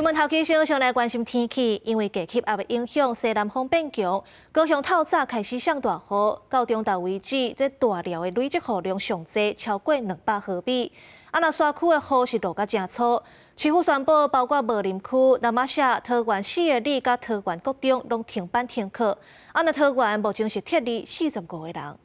新聞頭起先上來關心天氣，因為低氣壓的影響，西南風變強，高雄透早開始上大雨，到中晝為止，這大寮的累積雨量上濟超過200毫米。啊，若山區的雨是落甲誠粗，市府宣布，包括茂林區、那瑪夏、桃園四個里佮桃園國中攏停班停課。啊，若桃園目前是撤離45個人。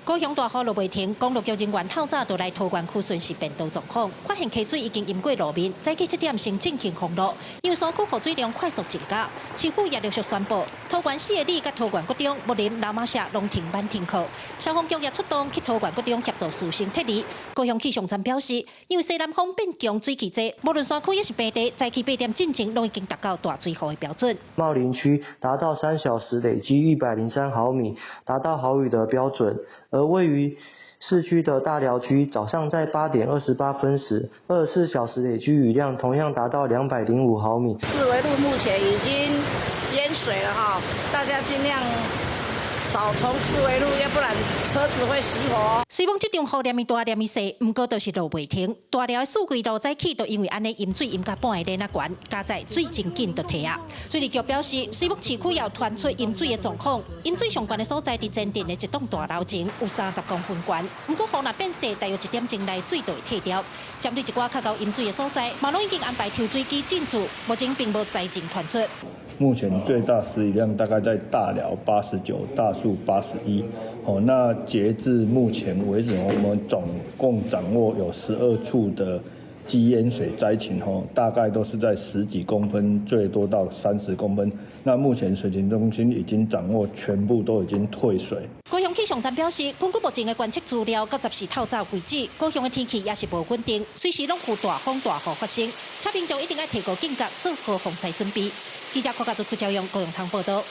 高雄大雨落袂停，公路局人員透早就來桃園區巡視便道狀況，發現溪水已經淹過路面，早起7點先進行封路。因為山區雨水量快速增加，市府也陸續宣布，桃園四個里佮桃園國中、木林、那瑪夏攏停班停課。消防局也出動去桃園國中協助師生撤離。高雄氣象站表示，因為西南風變強，水氣濟，無論山區抑是平地，早起8點進前攏已經達到大水雨的標準。茂林區達到3小時累積103毫米，達到豪雨的標準。而位於市區的大寮區，早上在8點28分時，24小時累積雨量同樣達到205毫米。四維路目前已經淹水了哈，大家盡量少從四維路，要不然車子會熄火。雖罔這場雨連绵大連綿細，毋過就是落袂停。大寮的四季路早起就因為按呢淹水淹甲半个輪仔懸，佳哉水真緊就退啊。水利局表示，雖罔市區有傳出淹水的狀況，淹水上懸的所在佇前鎮的一棟大樓前有30公分懸，毋過雨若變細，大約一點鐘內水就會退掉。針對一寡較高淹水的所在，嘛攏已經安排抽水機進駐，目前並無災情傳出。目前最大時雨量大概在大寮89，大樹81。哦，那截至目前為止，我們總共掌握有12處的積淹水災情，吼，大概都是在十幾公分，最多到30公分。那目前水情中心已經掌握全部都已經退水。高雄氣象站表示，根據目前的觀測資料，到十四透早為止，高雄的天氣也是無穩定，隨時攏有大風大雨發生，請民眾一定愛提高警覺，做好防災準備。記者郭家竹、柯昭勇高雄場報道。